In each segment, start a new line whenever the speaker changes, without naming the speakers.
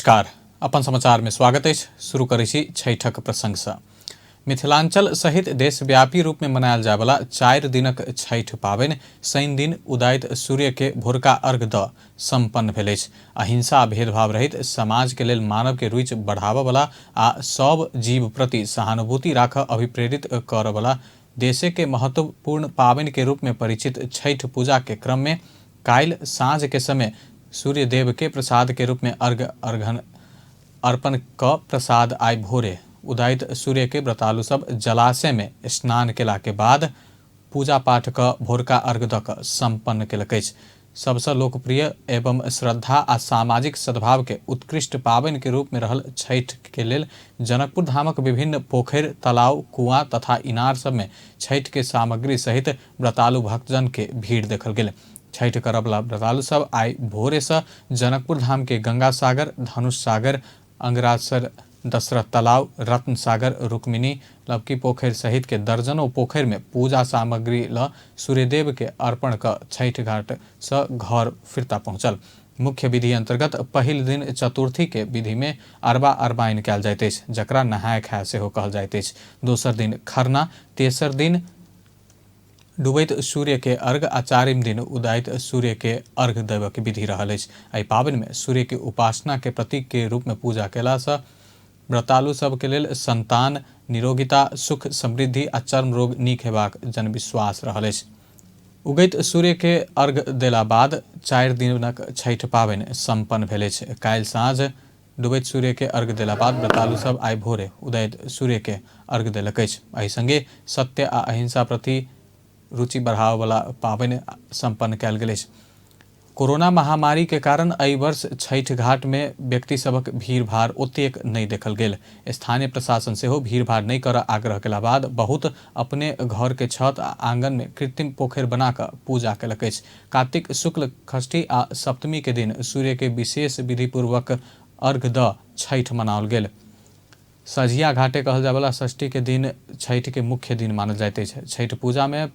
नमस्कार, अपन समाचार में स्वागत अछि। शुरू करै छी छठक प्रसंग से। मिथिलांचल सहित देशव्यापी रूप में मनायल जायवला 4 दिनक छठि पाबनि शनि दिन उदायत सूर्य के भोरका अर्घ द संपन्न भेल अछि। अहिंसा भेदभाव रहित समाज के लेल मानव के रुचि बढ़ाबऽ आ सब जीव प्रति सहानुभूति राखऽ अभिप्रेरित करऽ वाला देशे के महत्वपूर्ण पाबनि के रूप में परिचित छठि पूजा के क्रम में काल्हि साँझ के समय सूर्य देव के प्रसाद के रूप में अर्घ अर्घन अर्पण क प्रसाद आइ भोरे उदायत सूर्य के व्रतालु सब जलाशय में स्नान केला के बाद पूजा पाठ क भोरका अर्घ द क संपन्न केलक अछि। सबसँ लोकप्रिय एवं श्रद्धा आ सामाजिक सद्भाव के उत्कृष्ट पाबनि के रूप में रहल छठि के लेल जनकपुर धामक विभिन्न पोखरि, तालाब, कुआं तथा इनार सब में छठि के सामग्री सहित व्रतालु भक्तजन के भीड़ देखल गेल। छठि करबला व्रतालु सब आइ भोरे सँ जनकपुर धाम के गंगा सागर, धनुष सागर, अंगरासर, दशरथ तालाब, रत्न सागर, रुक्मिणी, लवकी पोखरि सहित के दर्जनों पोखरि में पूजा सामग्री ल सूर्यदेव के अर्पण क छठि घाट सँ घर फिरता पहुंचल। मुख्य विधि अंतर्गत पहिल दिन चतुर्थी के विधि में अरबा अरबाइन कयल जाइत अछि, जकरा नहाय खाय सेहो कहल जाइत अछि। दोसर दिन खरना, तेसर दिन डूबैत सूर्य के अर्घ आ चारिम दिन उदायत सूर्य के अर्घ देबऽ के विधि रहल अछि। एहि पाबनि में सूर्य के उपासना के प्रतीक के रूप में पूजा केला सँ व्रतालु सब के लेल संतान, निरोगिता, सुख, समृद्धि आ चर्म रोग नीक हेबाक जनविश्वास रहल अछि। उगैत सूर्य के अर्घ देला बाद 4 दिनक छठि पाबनि संपन्न भेल अछि। काल्हि साँझ डूबैत सूर्य के अर्घ देला बाद व्रतालु सब आइ भोरे उदयत सूर्य के अर्घ देलक अछि। एहि संगे सत्य आ अहिंसा प्रति रुचि बढ़ाबऽ पाबनि संपन्न कयल गेल अछि। कोरोना महामारी के कारण एहि वर्ष छठि घाट में व्यक्ति सभक भीड़-भाड़ ओतेक नहि देखल गेल। स्थानीय प्रशासन सेहो भीड़-भाड़ नहि करऽ आग्रह केला बाद बहुत अपने घर के छत आ आंगन में कृत्रिम पोखरि बना कऽ पूजा केलक अछि। कार्तिक शुक्ल षष्ठी आ सप्तमी के दिन सूर्य के विशेष विधिपूर्वक अर्घ द छठि मनाओल गेल। सझिया घाटे कहल जायवला षष्ठी के दिन छठि के मुख्य दिन मानल जाइत अछि। छठि पूजा में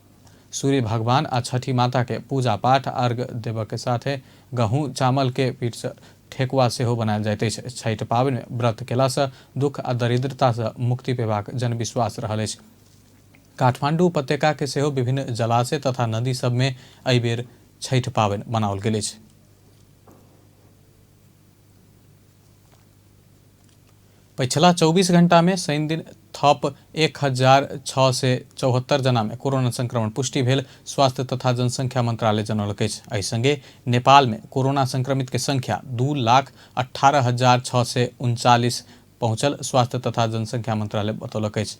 सूर्य भगवान आ छठि माता के पूजा पाठ अर्घ देबऽ के साथे गहूँ चावल के पीठ सँ ठेकुआ सेहो बनायल जाइत अछि। छठि पाबनि में व्रत केला सँ दुख आ दरिद्रता सँ मुक्ति पेबाक जनविश्वास रहल अछि। काठमांडू उपत्यका के सेहो विभिन्न जलाशय तथा नदी सब में एहि बेर छठि पाबनि मनाओल गेल अछि। पछिला 24 घंटा में शनि दिन थप 1674 जना में कोरोना संक्रमण पुष्टि भेल स्वास्थ्य तथा जनसंख्या मंत्रालय जनौलक अछि। एहि संगे नेपाल में कोरोना संक्रमित के संख्या 2,18,639 पहुंचल स्वास्थ्य तथा जनसंख्या मंत्रालय बतौलक अछि।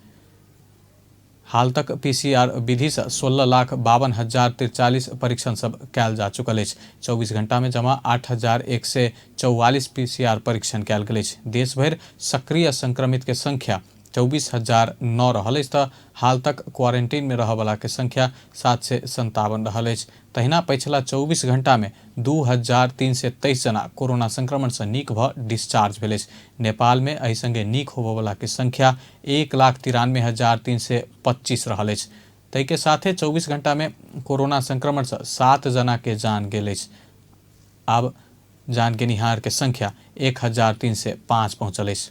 हाल तक पीसीआर विधि सँ 16,52,043 परीक्षण सब कयल जा चुकल अछि। 24 घंटा में जमा 8,144 पीसीआर परीक्षण कयल गेल अछि। देश भरि सक्रिय संक्रमित के संख्या 24,009 रहल अछि तऽ हाल तक क्वारेंटीन में रहय के संख्या 757 रहल अछि। तहिना पछिला 24 घंटा में 2,323 जना कोरोना संक्रमण सँ नीक भऽ डिस्चार्ज भेल अछि। नेपाल में एहि संगे नीक होबय के संख्या 1,93,325 रहल अछि। ताहि के साथे 24 घंटा में कोरोना संक्रमण सँ 7 जना के जान गेल अछि। आब जान गेनिहार के संख्या 1,305 पहुंचल अछि।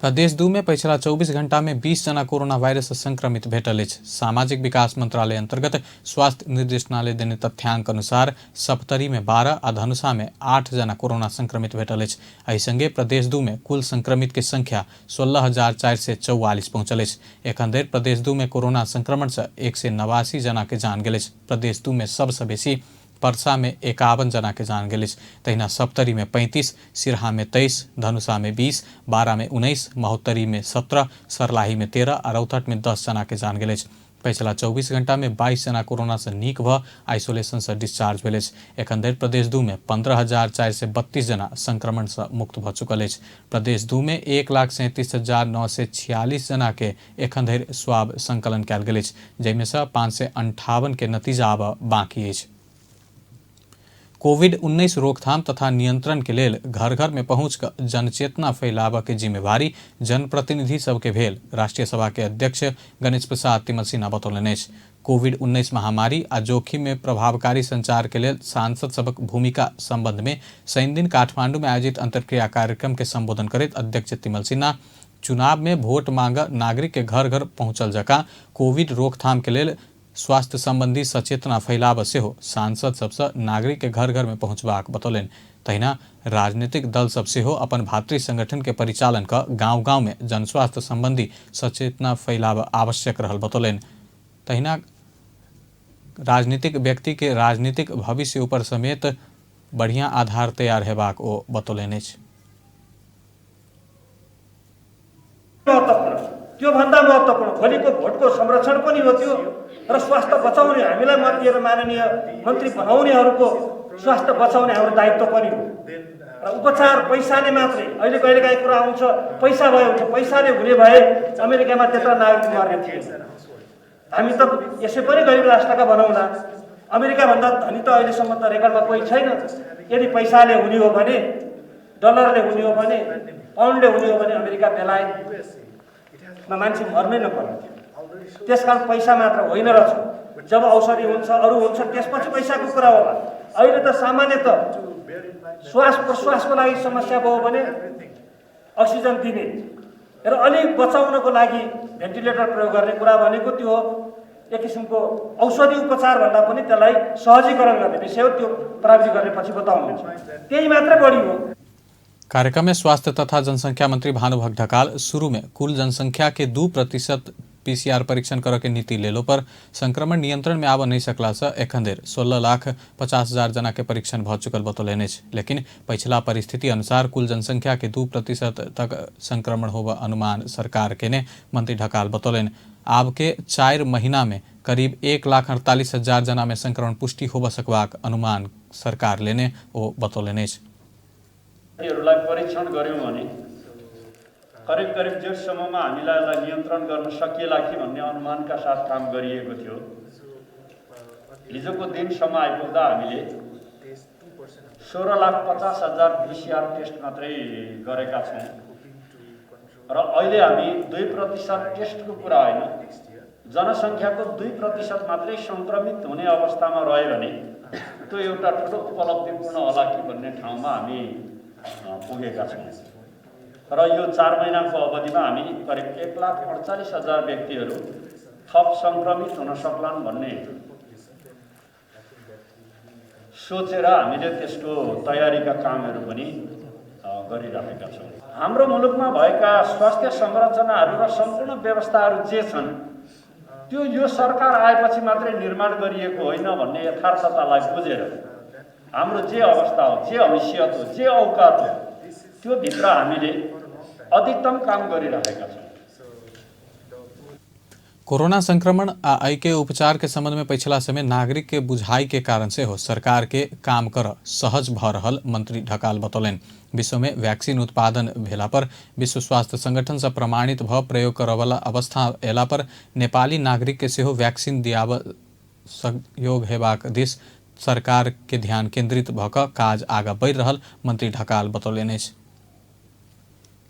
प्रदेश 2 में पछिला 24 घंटा में 20 जना कोरोना वायरस सँ संक्रमित भेटल अछि। सामाजिक विकास मंत्रालय अंतर्गत स्वास्थ्य निर्देशनालय देने तथ्यांक अनुसार सप्तरी में 12 आ धनुषा में 8 जना कोरोना संक्रमित भेटल अछि। एहि संगे प्रदेश 2 में कुल संक्रमित के संख्या 16,444 पहुंचल अछि। एखन धरि प्रदेश 2 में कोरोना संक्रमण सँ 189 जना के जान गेल अछि। प्रदेश 2 में सबसँ बेसी परसा में 51 जना के जान गेल अछि। तहिना सप्तरी में 35, सिरहा में 23, धनुषा में 20, बारा में 19, महोत्तरी में 17, सर्लाही में 13 आ रौतहट में 10 जना के जान गेल अछि। पछिला 24 घंटा में 22 जना कोरोना सँ नीक भऽ आइसोलेशन सँ डिस्चार्ज भेल अछि। एखन धरि प्रदेश 2 में 15,432 जना संक्रमण सँ मुक्त भऽ चुकल अछि। प्रदेश 2 में 1,37,946 जना के एखन धरि स्वाब संकलन कयल गेल अछि, जाहिमे सँ 558 के नतीजा आबऽ बाकी अछि। कोविड-19 रोकथाम तथा नियंत्रण के लेल घर घर में पहुंच कऽ जनचेतना फैलाबऽ के जिम्मेवारी जनप्रतिनिधि सबके भेल राष्ट्रीय सभा के अध्यक्ष गणेश प्रसाद तिमल सिन्हा बतौलनि अछि। कोविड-19 महामारी आ जोखिम में प्रभावकारी संचार के लेल सांसद सबक भूमिका संबंध में शनिदिन काठमांडू में आयोजित अंतर्क्रिया कार्यक्रम के संबोधन करैत अध्यक्ष तिमल सिन्हा चुनाव में वोट मांग नागरिक के घर घर पहुंचल जकाँ कोविड रोकथाम के लेल स्वास्थ्य संबंधी सचेतना फैलाबऽ सेहो सांसद सबसँ नागरिक के घर घर में पहुंचबाक बतौलनि। तहिना राजनीतिक दल सब सेहो अपन भातृ संगठन के परिचालन कऽ गांव गांव में जनस्वास्थ्य संबंधी सचेतना फैलाबऽ आवश्यक रहल बतौलनि। तहिना राजनीतिक व्यक्ति के राजनीतिक भविष्य ऊपर समेत बढ़िया आधार तैयार हेबाक ओ बतौलनि अछि।
महत्त्वपूर्ण, त्योभन्दा महत्त्वपूर्ण भोलिको भोटको संरक्षण पनि हो त्यो, र स्वास्थ्य बचाउने, हामीलाई मत दिएर माननीय मन्त्री बनाउनेहरूको स्वास्थ्य बचाउने हाम्रो दायित्व पनि हो। र उपचार पैसाले मात्रै, अहिले कहिलेकाहीँ कुरा आउँछ पैसा भयो हुन्छ, पैसाले हुने भए अमेरिकामा त्यत्र नागरिक मर्ने थिएन। हामी त यसै पनि गरिब राष्ट्रका भनौँ न, अमेरिकाभन्दा धनी त अहिलेसम्म त रेकर्डमा कोही छैन। यदि पैसाले हुने हो भने, डलरले हुने हो भने, पाउन्डले हुने हो भने अमेरिका बेलायतमा मान्छे मर्नै नपर्ने थियो। त्यसकारण पैसा मात्र होइन रहेछ, जब औषधि हुन्छ अरू हुन्छ त्यसपछि पैसाको कुरा होला। अहिले त सामान्यत श्वास प्रश्वासको लागि समस्या भयो भने अक्सिजन दिने र अलिक बचाउनको लागि भेन्टिलेटर प्रयोग गर्ने कुरा भनेको त्यो एक किसिमको औषधि उपचार भन्दा पनि त्यसलाई सहजीकरण गर्ने विषय हो। त्यो प्राविधिक गर्ने पछि बताउनुहुन्छ, त्यही मात्रै बढी हो।
कार्यक्रम में स्वास्थ्य तथा जनसंख्या मंत्री भानुभक्त ढकाल शुरू में कुल जनसंख्या के 2% पीसीआर परीक्षण करऽ के नीति लेलो पर संक्रमण नियंत्रण में आबऽ नहीं सकला से एखन धरि 16,50,000 जना के परीक्षण भऽ चुकल बतौलनि अछि। लेकिन पछिला परिस्थिति अनुसार कुल जनसंख्या के 2% तक संक्रमण होबऽ अनुमान सरकार केने मंत्री ढकाल बतौलनि। आब के 4 महीना में करीब 1,48,000 जना में संक्रमण पुष्टि होबऽ सकबाक अनुमान सरकार लेने ओ बतौलनि अछि।
परीक्षण गऱ्यौँ भने करिब करिब जेठसम्ममा हामीलाई यसलाई नियन्त्रण गर्न सकिएला कि भन्ने अनुमानका साथ काम गरिएको थियो। हिजोको दिनसम्म आइपुग्दा हामीले 16,50,000 पीसीआर टेस्ट मात्रै गरेका छौँ र अहिले हामी 2% टेस्टको कुरा होइन, जनसङ्ख्याको 2% मात्रै सङ्क्रमित हुने अवस्थामा रह्यो भने त्यो एउटा ठुलो उपलब्धिपूर्ण होला कि भन्ने ठाउँमा हामी पुगेका छौँ। र यो 4 महिनाको अवधिमा हामी करिब 1,48,000 व्यक्तिहरू थप सङ्क्रमित हुन सक्लान् भन्ने सोचेर हामीले त्यसको तयारीका कामहरू पनि गरिराखेका छौँ। हाम्रो मुलुकमा भएका स्वास्थ्य संरचनाहरू र सम्पूर्ण व्यवस्थाहरू जे छन् त्यो यो सरकार आएपछि मात्रै निर्माण गरिएको होइन भन्ने यथार्थतालाई बुझेर हाम्रो जे अवस्था हो, जे हैसियत हो, जे औकात हो, त्यो भित्र हामीले अधिकतम काम गरिरहेका छौँ।
कोरोना संक्रमण आ एहि के उपचार के संबंध में पछिला समय नागरिक के बुझाई के कारण से हो सरकार के काम कर सहज भ रहल मंत्री ढकाल बतौलनि। विश्व में वैक्सीन उत्पादन भेला पर विश्व स्वास्थ्य संगठन से प्रमाणित भ प्रयोग करऽवला अवस्था अयला पर नेपाली नागरिक के सेहो वैक्सीन दियाबऽ सहयोग हेबाक दिस सरकार के ध्यान केंद्रित भ कऽ काज आगाँ बढ़ि रहल मंत्री ढकाल बतौलनि अछि।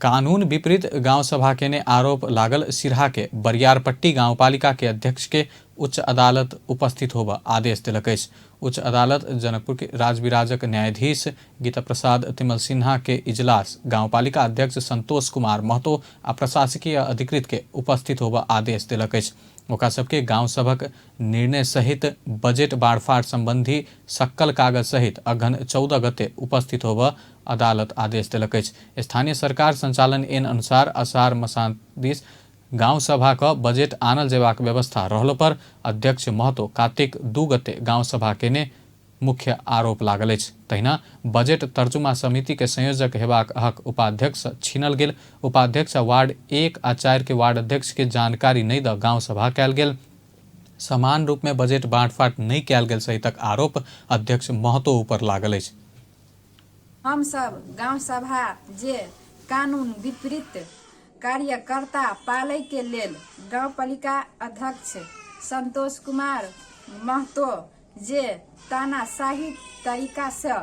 कानून विपरीत गांव सभा केने आरोप लागल सिरहा के बरियारपट्टी गांवपालिका के अध्यक्ष के उच्च अदालत उपस्थित होबऽ आदेश देलक अछि। उच्च अदालत जनकपुर के राजविराजक न्यायाधीश गीता प्रसाद तिमल सिन्हा के इजलास गांवपालिका अध्यक्ष संतोष कुमार महतो आ प्रशासकीय अधिकृत के उपस्थित होबऽ आदेश देलक अछि। ओकरा सबके गांव सभक निर्णय सहित बजट बाँड़फाड़ संबंधी सक्कल कागज सहित अगहन 14 गते उपस्थित होबऽ अदालत आदेश देलक अछि। स्थानीय सरकार संचालन ऐन अनुसार असार मसांत दिस गांव सभा क बजट आनल जेबाक व्यवस्था रहलो पर अध्यक्ष महतो कार्तिक 2 गते गांव सभा केने मुख्य आरोप लागल अछि। तहिना बजट तर्जुमा समिति के संयोजक हेबाक हक उपाध्यक्ष छीनल गेल। उपाध्यक्ष आ वार्ड 1 आ 4 के वार्ड अध्यक्ष के जानकारी नहि द गांव सभा कयल गेल। समान रूप में बजट बाँटफाट नहि कयल गेल सहितक आरोप अध्यक्ष महतो ऊपर लागल अछि।
हम सब गांव सभा जे कानून विपरीत कार्यकर्ता पालय के लेल गांवपालिका अध्यक्ष संतोष कुमार महतो जे तानाशाही तरीकासँ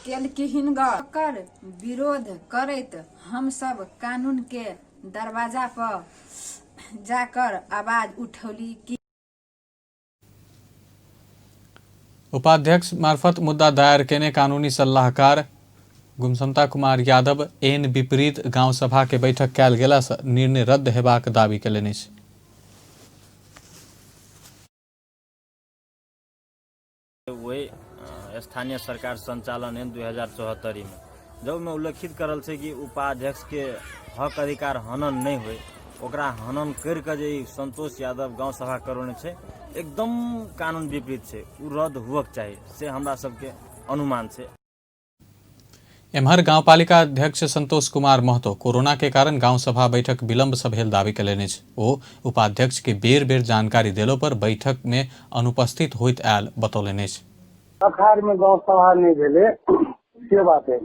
केलखिन ग, ओकर विरोध करैत हमसब कानूनके दरवाजा पर जाकर आवाज उठौली कि।
उपाध्यक्ष मार्फत मुद्दा दायर केने कानूनी सल्लाहकार गुमसमता कुमार यादव एन विपरीत गांव सभा के बैठक कयल गेला सँ निर्णय रद्द हेबाक दावी केलनि अछि।
वही स्थानीय सरकार संचालन ऐन 2074 में जब में उल्लेखित करल छै कि उपाध्यक्ष के हक अधिकार हनन नहीं होय, ओकरा हनन कर के जे संतोष यादव गांव सभा करौने छै एकदम कानून विपरीत छै, उ रद्द हुअक चाही से हमरा सबके अनुमान छै।
एम्हर गांवपालिका अध्यक्ष संतोष कुमार महतो कोरोना के कारण गांव सभा बैठक विलंब सँ भेल दावी कयलनि अछि। ओ उपाध्यक्ष के बेर बेर जानकारी देलो पर बैठक में अनुपस्थित होइत आयल बतौलनि अछि।
अखाड़ में गांव सभा नहीं भेलै से बात है।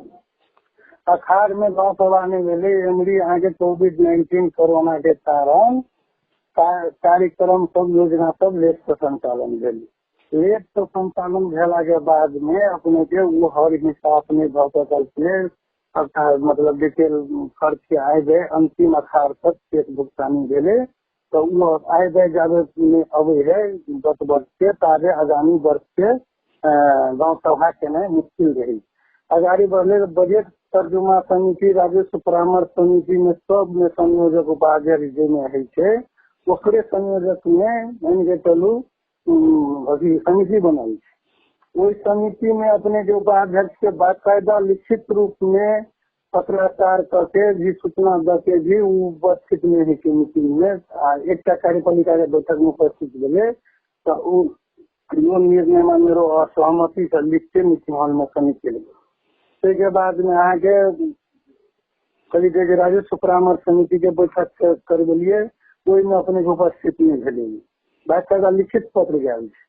अखाड़ में गांव सभा नहीं भेलै, एमरी अहाँ के कोविड-19 कोरोना के कारण कार्यक्रम सब योजना सब लेट से संचालन भेलै। लेट से संचालन भेला के बाद में अपने के वो हर हिसाब नहीं भऽ सकल छलै, अर्थात मतलब डिटेल खर्च के आय व्यय अंतिम अखाड़ तक चेक भुगतानी भेलै, तऽ ओ आय व्यय जाबे नहि अबै है गत वर्ष के ताबे आगामी वर्ष के गाँव सभा केनाइ मुश्किल रहै। अगाड़ी बढ़ले बजट तर्जुमा समिति, राजस्व परामर्श समिति में सब में संयोजक उपाध्यक्ष जाहिमे होइ छै ओकरे संयोजक में मानि के चलू अथी समिति बनल छै। ओहि समिति में अपने के उपाध्यक्ष के बाकायदा लिखित रूप में पत्राचार कऽ के भी सूचना दऽ के भी ओ उपस्थित नहि होइ छै मीटिंग में, आ एकटा कार्यपालिका के बैठक में उपस्थित भेलै तऽ ओ यो निर्णय में मेरो असहमति से लिख के मीटिंग हॉल में समिति गेलै। ताहिके बाद में अहाँके कही जे राजस्व परामर्श समिति के बैठक करबेलियै, ओहिमे अपने के उपस्थित नहि भेलै, बाकायदा लिखित पत्र गेल छै।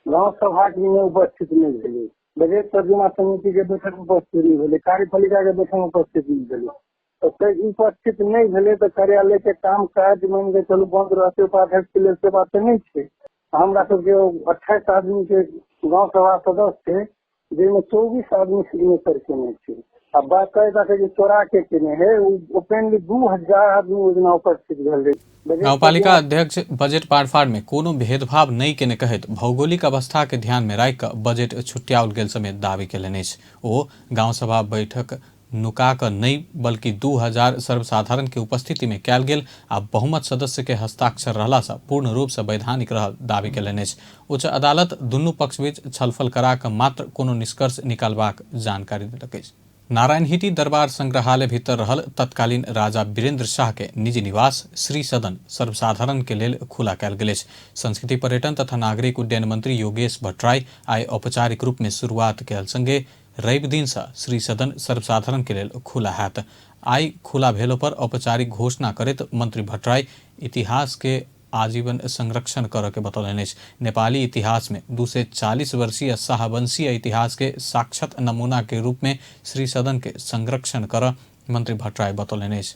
गाँव सभा में उपस्थित नहि भेलै, बजट तर्जुमा समिति के बैठक में उपस्थित नहि भेलै, कार्यपालिका के बैठक में उपस्थित नहि भेलै। तऽ उपस्थित नहि भेलै तऽ कार्यालय के काम काज मानि के चलू बंद रहतै उपाध्यक्ष के लेल, से बात तऽ नहि छै। हमरा सबके 28 आदमी के गाँव सभा सदस्य छै, जाहिमे 24 आदमी सिग्नेचर केने छै, आ बाकायदा के जे चोरा के केने है ओ ओपनली 2000 आदमी ओहि दिना उपस्थित भेल रहै।
गाउँपालिका अध्यक्ष बजेट बाँडफाँड में कोनो भेदभाव नहि केने कहैत भौगोलिक अवस्था के ध्यान में राखि कऽ बजेट छुट्याओल गेल समेत दावी केलनि अछि। ओ गाँव सभा बैठक नुका कऽ नहि बल्कि 2000 सर्वसाधारण के उपस्थिति में कयल गेल आ बहुमत सदस्य के हस्ताक्षर रहला सँ पूर्ण रूप सँ वैधानिक रहल दावी केलनि अछि। उच्च अदालत दुनू पक्ष बीच छलफल करा कऽ मात्र कोनो निष्कर्ष निकालबाक जानकारी देलक अछि। नारायणहिटी दरबार संग्रहालय भीतर रहल तत्कालीन राजा वीरेंद्र शाह के निजी निवास श्री सदन सर्वसाधारण के लेल खुला कयल गेल अछि। संस्कृति पर्यटन तथा नागरिक उड्डयन मंत्री योगेश भट्टराई आइ औपचारिक रूप में शुरुआत कयल संगे रवि दिन सँ श्री सदन सर्वसाधारण के लेल खुला हैत। आइ खुला भेलो पर औपचारिक घोषणा करैत मंत्री भट्टराई इतिहास के आजीवन संरक्षण करऽ के बतौलनि अछि। नेपाली इतिहास में 240 वर्षीय शाहवंशीय इतिहास के साक्षात नमूना के रूप में श्री सदन के संरक्षण करऽ मंत्री भट्टराई बतौलनि अछि।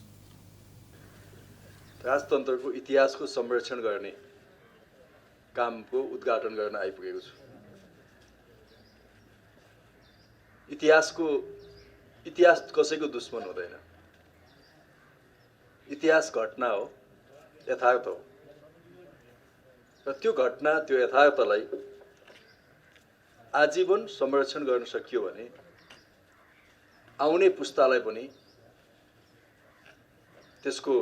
राजतन्त्रको इतिहासको संरक्षण गर्ने कामको उद्घाटन गर्न आइपुगेको छु। इतिहास कसैको दुश्मन हुँदैन। इतिहास घटना हो, यथार्थ हो, र त्यो घटना, त्यो यथार्थलाई आजीवन संरक्षण गर्न सकियो भने आउने पुस्तालाई पनि त्यसको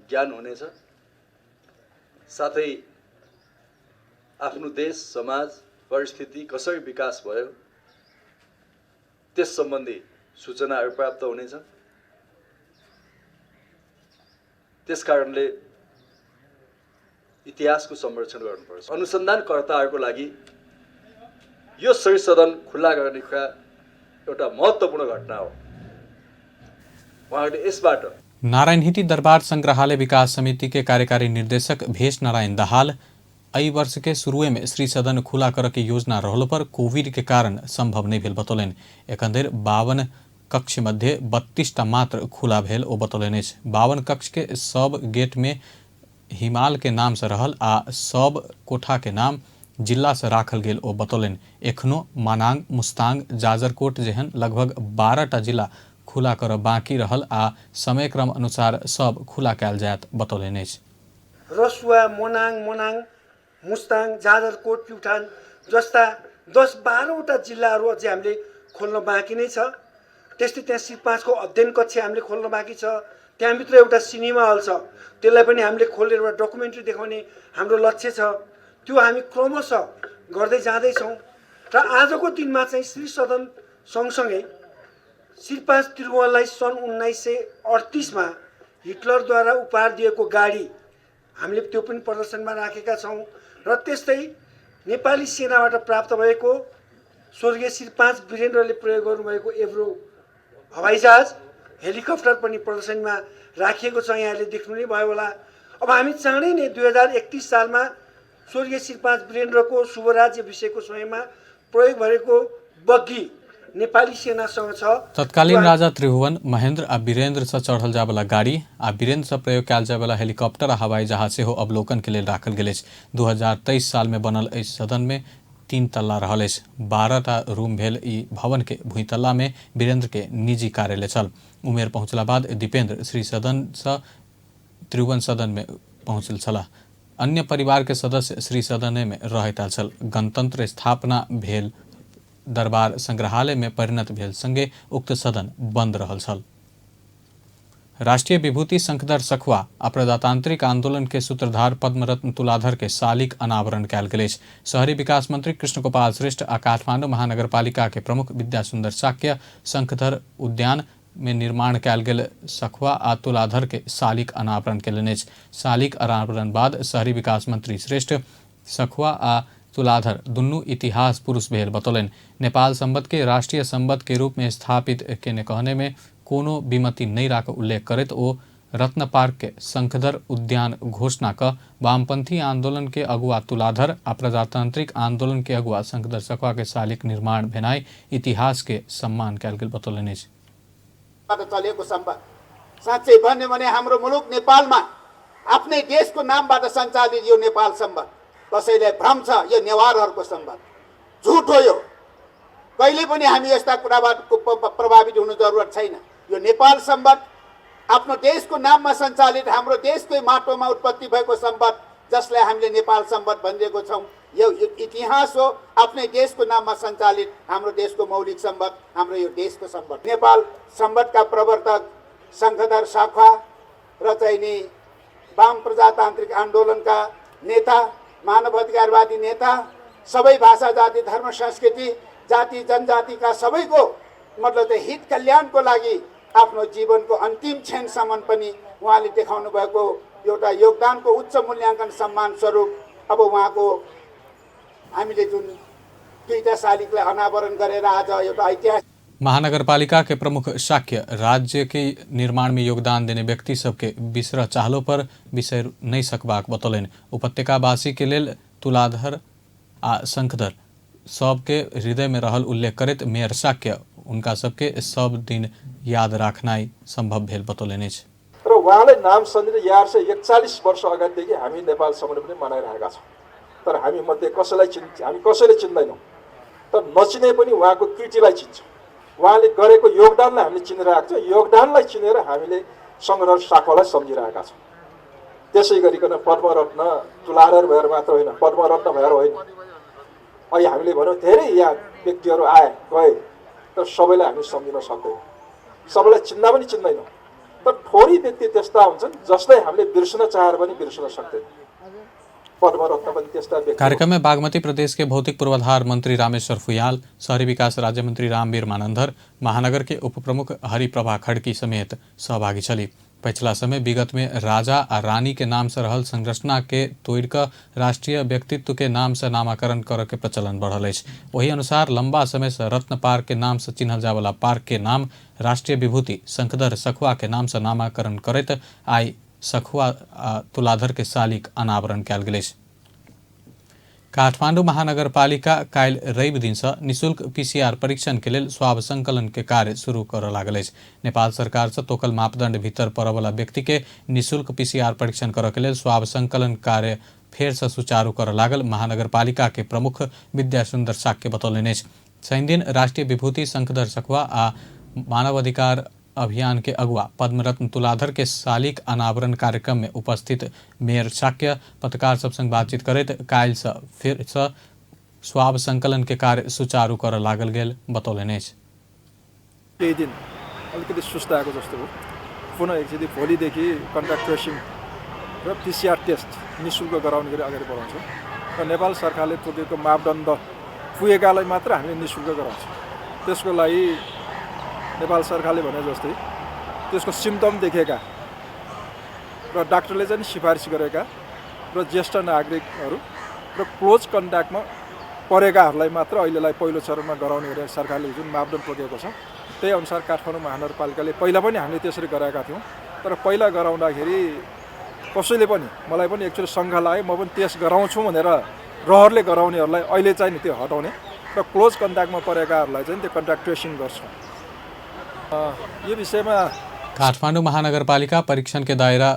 ज्ञान हुनेछ। साथै आफ्नो देश, समाज, परिस्थिति कसरी विकास भयो त्यस सम्बन्धी सूचनाहरू प्राप्त हुनेछ। त्यस कारणले इतिहासको संरक्षण गर्नुपर्छ। अनुसन्धानकर्ताहरूको लागि यो श्री सदन खुल्ला गर्ने कुरा एउटा महत्त्वपूर्ण घटना हो। उहाँहरूले यसबाट
नारायणहिटी दरबार संग्रहालय विकास समिति के कार्यकारी निर्देशक भेष नारायण दाहाल एहि वर्ष के शुरुए में श्री सदन खुला करऽ के योजना रहलो पर कोविड के कारण संभव नहि भेल बतौलनि। एखन धरि 52 कक्ष मध्ये 32 टा मात्र खुला भेल ओ बतौलनि अछि। 52 कक्ष के सब गेट में हिमाल के नाम से रहल आ सब कोठा के नाम जिला से राखल गेल ओ बतौलनि। एखनो मनाङ, मुस्ताङ, जाजरकोट जेहन लगभग 12 टा जिला खुला करब बाँकी रहल आ समयक्रम अनुसार सब खुला कयल जायत बतौलनि अछि।
रसुवा, मनाङ, मनाङ, मुस्ताङ, जाजरकोट, प्युठान जस्ता 10-12वटा जिल्लाहरू अझै हामीले खोल्न बाँकी नै छ। त्यस्तै त्यहाँ श्री 5को अध्ययन कक्ष हामीले खोल्न बाँकी छ। त्यहाँभित्र एउटा सिनेमा हल छ, त्यसलाई पनि हामीले खोलेर एउटा डकुमेन्ट्री देखाउने हाम्रो लक्ष्य छ। त्यो हामी क्रमशः गर्दै जाँदैछौँ र आजको दिनमा चाहिँ श्री सदन सँगसँगै श्री 5 त्रिभुवनलाई सन् 1938मा हिटलरद्वारा उपहार दिएको गाडी हामीले त्यो पनि प्रदर्शनमा राखेका छौँ र त्यस्तै नेपाली सेनाबाट प्राप्त भएको स्वर्गीय श्री 5 वीरेन्द्रले प्रयोग गर्नुभएको एभ्रो हवाईजहाज, हेलिकप्टर पनि प्रदर्शनीमा राखिएको छ, यहाँले देख्नु नै भयो होला। अब हामी चाँडै नै 2031 सालमा स्वर्गीय श्री 5 वीरेन्द्रको शुभराज्य विषयको समयमा प्रयोग भएको बग्गी नेपाली सेनासँग छ।
तत्कालीन राजा त्रिभुवन, महेन्द्र आ वीरेन्द्र से चढ़ल जायवला गाड़ी आ वीरेन्द्र से प्रयोग कयल जायवला हेलीकॉप्टर आ हवाई जहाज सेहो अवलोकन के लेल राखल गेल अछि। 2023 साल में बनल एहि सदन में 3 तल्ला रहल अछि। 12 टा रूम भेल ई भवन के भूतल्ला में वीरेन्द्र के निजी कार्यालय छल। उमेर पहुंचला बाद दीपेंद्र श्री सदन से त्रिभुवन सदन में पहुंचल छलाह। अन्य परिवार के सदस्य श्री सदने में रहैत आयल छल। गणतंत्र स्थापना भेल दरबार संग्रहालय में परिणत भेल संगे उक्त सदन बंद रहल छल। राष्ट्रीय विभूति शंखधर सखुआ आ प्रजातांत्रिक आंदोलन के सूत्रधार पद्मरत्न तुलाधर के शालिक अनावरण कयल गेल अछि। शहरी विकास मंत्री कृष्ण गोपाल श्रेष्ठ आ काठमांडू महानगरपालिका के प्रमुख विद्यासुंदर शाक्य शंखधर उद्यान में निर्माण कयल गेल सखुआ आ तुलाधर के शालिक अनावरण कयलनि अछि। शालिक अनावरण बाद शहरी विकास मंत्री श्रेष्ठ सखुआ आ तुलाधर दुनू इतिहास पुरुष भेल बतौलनि। नेपाल संबत के राष्ट्रीय संबत के रूप में स्थापित केने कहने में कोनो विमति नहि राख उल्लेख करैत ओ रत्न पार्क के शंखधर उद्यान घोषणा क वामपंथी आंदोलन के अगुआ तुलाधर आ प्रजातांत्रिक आंदोलन के अगुआ शंखधर सखुआ के शालिक निर्माण भेनाइ इतिहास के सम्मान कयल गेल बतौलनि अछि।
चलेको सम्बन्ध साँच्चै भन्यो भने हाम्रो मुलुक नेपालमा आफ्नै देशको नामबाट सञ्चालित यो नेपाल सम्बन्ध, कसैलाई भ्रम छ यो नेवारहरूको सम्बन्ध, झुट हो यो। कहिले पनि हामी यस्ता कुराबाट प्रभावित हुनु जरुरत छैन। यो नेपाल सम्बन्ध आफ्नो देशको नाममा सञ्चालित हाम्रो देशकै माटोमा उत्पत्ति भएको सम्बन्ध, जसलाई हामीले नेपाल सम्बन्ध भनिदिएको छौँ, यो इतिहास हो। आफ्नै देशको नाममा सञ्चालित हाम्रो देशको मौलिक सम्बन्ध, हाम्रो यो देशको सम्बन्ध। नेपाल सम्बन्धका प्रवर्तक शङ्खधर साखुवा र चाहिँ नि वाम प्रजातान्त्रिक आन्दोलनका नेता, मानव अधिकारवादी नेता, सबै भाषा जाति धर्म संस्कृति जाति जनजातिका सबैको मतलब चाहिँ हित कल्याणको लागि आफ्नो जीवनको अन्तिम क्षणसम्म पनि उहाँले देखाउनु भएको एउटा योगदानको उच्च मूल्याङ्कन सम्मान स्वरूप अब उहाँको हामीले जुन दुईटा शालिगलाई अनावरण गरेर आज एउटा ऐतिहासिक
महानगरपालिका के प्रमुख शाक्य राज्य के निर्माण में योगदान देने व्यक्ति सबके बिसरऽ चाहलो पर बिसरि नहि सकबाक बतौलनि। उपत्यकावासी के लेल तुलाधर आ शंखधर सबके हृदय में रहल उल्लेख करैत मेयर शाक्य उनका सबके सब दिन याद राखनाइ संभव भेल बतौलनि अछि।
र उहाँलाई नाम सम्झिँदै 1141 वर्ष अगाडिदेखि हामी नेपाल सम्बन्ध पनि मनाइरहेका छौँ, तर हामी मध्ये कसैलाई हामी कसैले चिन्दैनौँ, तर नचिने पनि उहाँको कृतिलाई चिन्छौँ, उहाँले गरेको योगदानलाई हामीले चिनिरहेको छौँ। योगदानलाई चिनेर हामीले शङ्खधर साखुवालाई सम्झिरहेका छौँ। त्यसै गरिकन पद्मरत्न तुलाधर भएर मात्र होइन, पद्मरत्न भएर होइन, अहिले हामीले भन्यौँ धेरै यहाँ व्यक्तिहरू आए गए, तर सबैलाई हामी सम्झिन सक्दैनौँ, सबैलाई चिन्दा पनि चिन्दैनौँ। तर थोरै व्यक्ति त्यस्ता हुन्छन् जसलाई हामीले बिर्सन चाहेर पनि बिर्सन सक्दैनौँ। पद्मरत्न पनि त्यस्ता व्यक्ति।
कार्यक्रम में बागमती प्रदेश के भौतिक पूर्वाधार मंत्री रामेश्वर फुयाल, शहरी विकास राज्य मंत्री रामवीर मानंधर, महानगर के उप प्रमुख हरिप्रभा खड़की समेत सहभागी छली। पछिला समय विगत में राजा आ रानी के नाम से रहल संरचना के तोड़ि कऽ राष्ट्रीय व्यक्तित्व के नाम से नामाकरण करऽ के प्रचलन बढ़ल अछि। ओहि अनुसार लंबा समय से रत्न पार्क के नाम से चिन्हल जायवला पार्क के नाम राष्ट्रीय विभूति शंखधर सखुआ के नाम से नामाकरण करैत आइ सखुआ आ तुलाधर के शालिक अनावरण कयल गेल अछि। काठमाडौँ महानगरपालिका काल्हि रवि दिनसँ निशुल्क पीसीआर परीक्षण के लेल स्वाब संकलन के कार्य शुरू करऽ लागल अछि। नेपाल सरकार से तोकल मापदंड भीतर पड़यवला व्यक्ति के निशुल्क पीसीआर परीक्षण करऽ के लेल स्वाब संकलन कार्य फेर से सुचारू कर लागल महानगरपालिका के प्रमुख विद्यासुन्दर शाक्य बतौलनि अछि। शनिदिन राष्ट्रीय विभूति शंखधर सखुआ आ मानवाधिकार अभियान के अगुआ पद्मरत्न तुलाधर के शालिक अनावरण कार्यक्रम में उपस्थित मेयर शाक्य पत्रकार सब संग बातचीत करैत काल्हि से फेर से स्वाब संकलन के कार्य सुचारू कर लागल गेल बतौलनि अछि।
केही दिन अलिकति सुस्ताएको जस्तो हो, पुनः एकचोटि भोलिदेखि कन्ट्याक्ट ट्रेसिङ र पिसिआर टेस्ट निःशुल्क गराउने गरी अगाडि बढाउँछौँ र नेपाल सरकारले तोकेको मापदण्ड पुगेकालाई मात्र हामीले निःशुल्क गराउँछौँ। त्यसको लागि नेपाल सरकारले भने जस्तै त्यसको सिम्टम देखेका र डाक्टरले चाहिँ सिफारिस गरेका र ज्येष्ठ नागरिकहरू र क्लोज कन्ट्याक्टमा परेकाहरूलाई मात्र अहिलेलाई पहिलो चरणमा गराउने गरेर सरकारले जुन मापदण्ड तोकेको छ त्यही अनुसार काठमाडौँ महानगरपालिकाले पहिला पनि हामीले त्यसरी गराएका थियौँ। तर पहिला गराउँदाखेरि कसैले पनि मलाई पनि एकचोटि शङ्का लाग्यो, म पनि टेस्ट गराउँछु भनेर रहरले गराउनेहरूलाई अहिले चाहिँ नि त्यो हटाउने र क्लोज कन्ट्याक्टमा परेकाहरूलाई चाहिँ त्यो कन्ट्याक्ट ट्रेसिङ गर्छौँ। यो विषयमा
काठमाडौँ महानगरपालिका परीक्षण के दायरा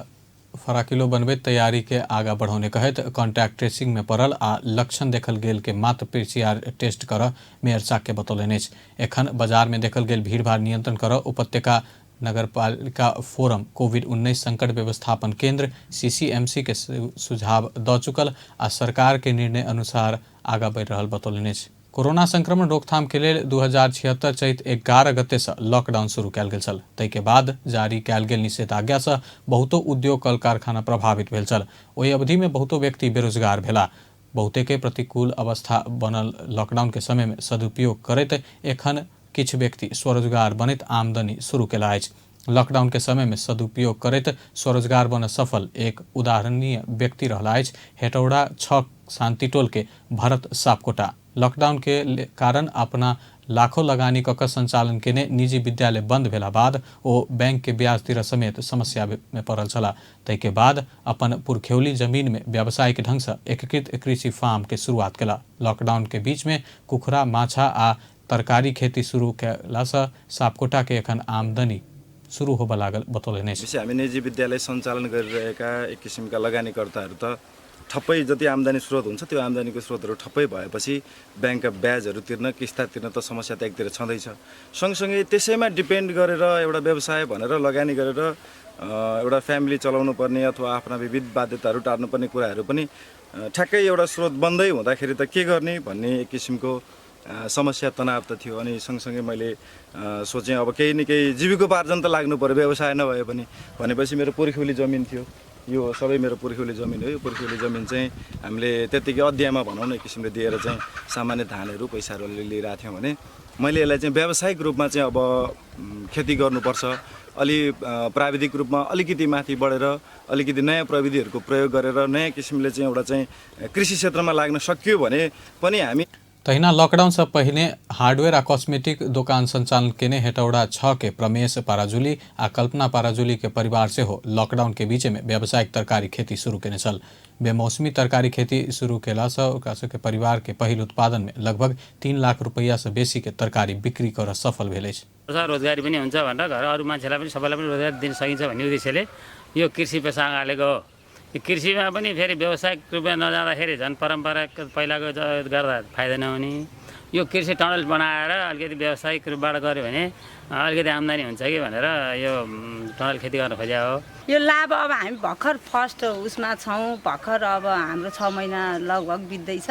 फराकिलो बनबैत तैयारी के आगा बढ़ौने कहैत कॉन्टैक्ट ट्रेसिंग में पड़ल आ लक्षण देखल गेल के मात्र पीसीआर टेस्ट कर मेयर शाक्य बतौलनि अछि। एखन बाजार में देखल गेल भीड़भाड़ नियंत्रण कर उपत्यका नगरपालिका फोरम कोविड-19 संकट व्यवस्थापन केंद्र सीसीएमसी के सुझाव द चुकल आ सरकार के निर्णय अनुसार आगा बढ़ि रहल बतौलनि अछि। कोरोना संक्रमण रोकथाम के लेल 2076 चैत 11 गते से लॉकडाउन शुरू कयल गेल छल। ताहिके बाद जारी कयल गेल निषेधाज्ञा से बहुतो उद्योग कल कारखाना प्रभावित भेल छल। ओहि अवधि में बहुतो व्यक्ति बेरोजगार भेला। बहुते के प्रतिकूल अवस्था बनल लॉकडाउन के समय में सदुपयोग करैत एखन किछु व्यक्ति स्वरोजगार बनैत आमदनी शुरू केला अछि। लॉकडाउन के समय में सदुपयोग करैत स्वरोजगार बन सफल एक उदाहरणीय व्यक्ति रहला अछि हेटौड़ा 6 शांतिटोल के भरत सापकोटा। लॉकडाउन के कारण अपना लाखों लगानी कऽ संचालन केने निजी विद्यालय बंद भेला बाद ओ बैंक के ब्याज तिर समेत समस्या में पड़ल छला। ताहिके बाद अपन पुरखेौली जमीन में व्यावसायिक ढंग से एकीकृत कृषि फार्म के शुरुआत केला। लॉकडाउन के बीच में कुखुरा, माछा आ तरकारी खेती शुरू केला से सापकोटा के एखन आमदनी शुरू होबऽ लागल बतौलनि अछि।
हामी निजी विद्यालय सञ्चालन गरिरहेका एक किसिमका लगानीकर्ताहरू त ठप्पै जति आम्दानी स्रोत हुन्छ त्यो आम्दानीको स्रोतहरू ठप्पै भएपछि ब्याङ्कका ब्याजहरू तिर्न, किस्ता तिर्न त समस्या त एकतिर छँदैछ। सँगसँगै त्यसैमा डिपेन्ड गरेर एउटा व्यवसाय भनेर लगानी गरेर एउटा फ्यामिली चलाउनु पर्ने अथवा आफ्ना विविध बाध्यताहरू टार्नुपर्ने कुराहरू पनि ठ्याक्कै एउटा स्रोत बन्दै हुँदाखेरि त के गर्ने भन्ने एक किसिमको समस्या तनाव त थियो। अनि सँगसँगै मैले सोचेँ अब केही न केही जीविकोपार्जन त लाग्नु पऱ्यो व्यवसाय नभए पनि भनेपछि मेरो पुर्ख्यौली जमिन थियो, यो सबै मेरो पुर्ख्यौली जमिन हो। यो पुर्ख्यौली जमिन चाहिँ हामीले त्यत्तिकै अध्यायमा भनौँ न एक किसिमले दिएर चाहिँ सामान्य धानहरू पैसाहरू अलिअलि लिइरहेको थियौँ भने मैले यसलाई चाहिँ व्यावसायिक रूपमा चाहिँ अब खेती गर्नुपर्छ, अलि प्राविधिक रूपमा अलिकति माथि बढेर अलिकति नयाँ प्रविधिहरूको प्रयोग गरेर नयाँ किसिमले चाहिँ एउटा चाहिँ कृषि क्षेत्रमा लाग्न सकियो भने पनि हामी।
तहिना लॉकडाउन से पहिने हार्डवेयर आ कॉस्मेटिक दोकान संचालन केने हेटौड़ा 6 के प्रमेश पाराजुली आ कल्पना पाराजुली के परिवार सेहो लॉकडाउन के बीच में व्यावसायिक तरकारी खेती शुरू केने छल। बेमौसमी तरकारी खेती शुरू केला से ओकरा सबके परिवार के पहिल उत्पादन में लगभग 3 लाख रुपैया से बेसी के तरकारी बिक्री कर सफल भेल अछि।
रोजगारी पनि हुन्छ भनेर घर अरू मान्छेलाई पनि सबैलाई पनि रोजगार दिन सकिन्छ भन्ने उद्देश्यले यो कृषि पेसा अँगालेको हो। कृषिमा पनि फेरि व्यावसायिक रूपमा नजाँदाखेरि झन् परम्परा पहिलाको गर्दा फाइदा नहुने, यो कृषि टनल बनाएर अलिकति व्यावसायिक रूपबाट गऱ्यो भने अलिकति आम्दानी हुन्छ कि भनेर यो टनल खेती गर्न खोजेको हो।
यो लाभ अब हामी भर्खर फर्स्ट उसमा छौँ, भर्खर अब हाम्रो 6 महिना लगभग बित्दैछ।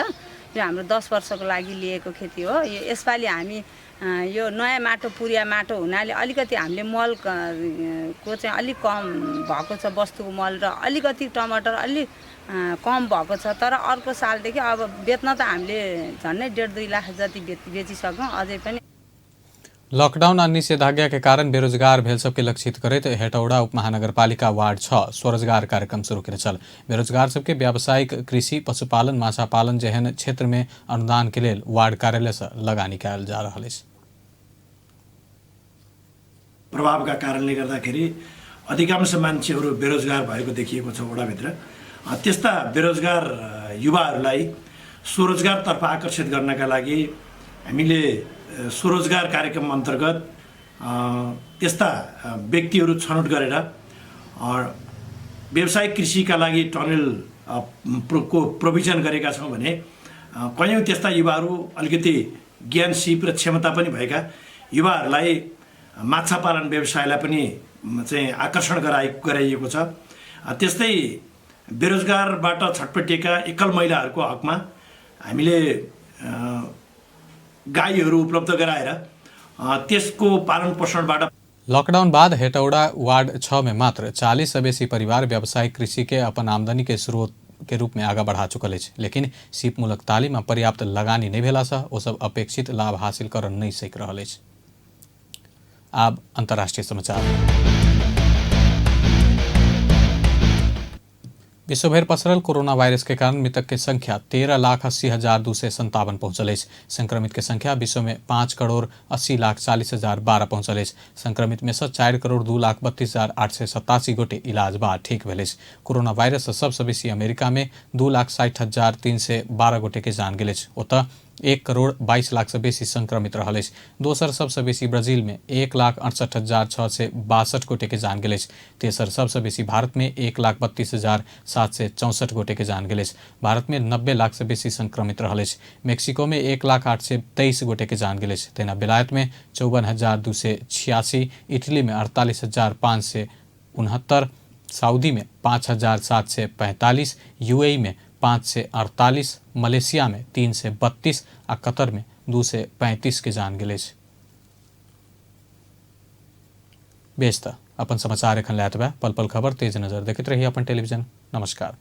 यो हाम्रो 10 वर्षको लागि लिएको खेती हो। यो यसपालि हामी यो नयाँ माटो पुरिया माटो हुनाले अलिकति हामीले मल को चाहिँ अलिक कम भएको छ, वस्तुको मल र अलिकति टमाटर अलिक कम भएको छ। तर अर्को सालदेखि अब बेच्न त हामीले झन्डै 1.5-2 लाख जति बेचिसक्यौँ अझै पनि।
लॉकडाउन आ निषेधाज्ञा के कारण बेरोजगार भेल सबके लक्षित करैत हेटौड़ा उपमहानगरपालिका वार्ड 6 स्वरोजगार कार्यक्रम शुरू केने छल। बेरोजगार सबके व्यावसायिक कृषि, पशुपालन, माछा पालन जेहन क्षेत्र में अनुदान के लेल वार्ड कार्यालय से लगानी कयल जा रहल अछि।
प्रभावका कारणले गर्दाखेरि अधिकांश मान्छेहरू बेरोजगार भएको देखिएको छ वडाभित्र। त्यस्ता बेरोजगार युवाहरूलाई स्वरोजगारतर्फ आकर्षित गर्नका लागि हामीले स्वरोजगार कार्यक्रम अन्तर्गत त्यस्ता व्यक्तिहरू छनौट गरेर व्यावसायिक कृषिका लागि टनेल को प्रोभिजन गरेका छौँ भने कैयौँ त्यस्ता युवाहरू अलिकति ज्ञान सिप र क्षमता पनि भएका युवाहरूलाई माछा पालन व्यवसायलाई पनि चाहिँ आकर्षण गराइएको छ। त्यस्तै बेरोजगारबाट छटपटिएका एकल महिलाहरूको हकमा हामीले गाईहरू उपलब्ध गराएर त्यसको पालन पोषणबाट
लॉकडाउन बाद हेटौड़ा वार्ड 6 में मात्र 40 से बेसी परिवार व्यावसायिक कृषि के अपन आमदनी के स्रोत के रूप में आगा बढ़ा चुकल अछि, लेकिन सीपमूलक तालीम आ पर्याप्त लगानी नहि भेला सँ ओ सब अपेक्षित लाभ हासिल कर नहि सकि रहल अछि। आब अंतर्राष्ट्रीय समाचार। विश्वभरि पसरल कोरोना वायरस के कारण मृतक के संख्या 13,80,257 पहुंचल अछि। संक्रमित के संख्या विश्व में 5,80,40,012 पहुंचल अछि। संक्रमित में से 4,02,32,887 गोटे इलाज बाद ठीक भेल अछि। कोरोना वायरस से सबसे बेसी अमेरिका में 2,60,312 गोटे के जान गेल अछि। ओतऽ 1,22,00,000 से बेसी संक्रमित रहल अछि। दोसर सबसे बेसी ब्राजील में 1,68,662 गोटे के जान गेल अछि। तेसर सबसे बेसी भारत में 1,32,764 गोटे के जान गेल अछि। भारत में 90 लाख से बेसी संक्रमित रहल अछि। मेक्सिको में 1,00,823 गोटे के जान गेल अछि। तहिना बेलायत में 54,286, इटली में 48,569, सऊदी में 5,745, यूएई में 548, मलेशिया में 332 आ कतर में 235 के जान गेल अछि। बेस त अपन समाचार एखन लए एतबे। पल पल खबर तेज नजर देखैत रही अपन टेलीविजन। नमस्कार।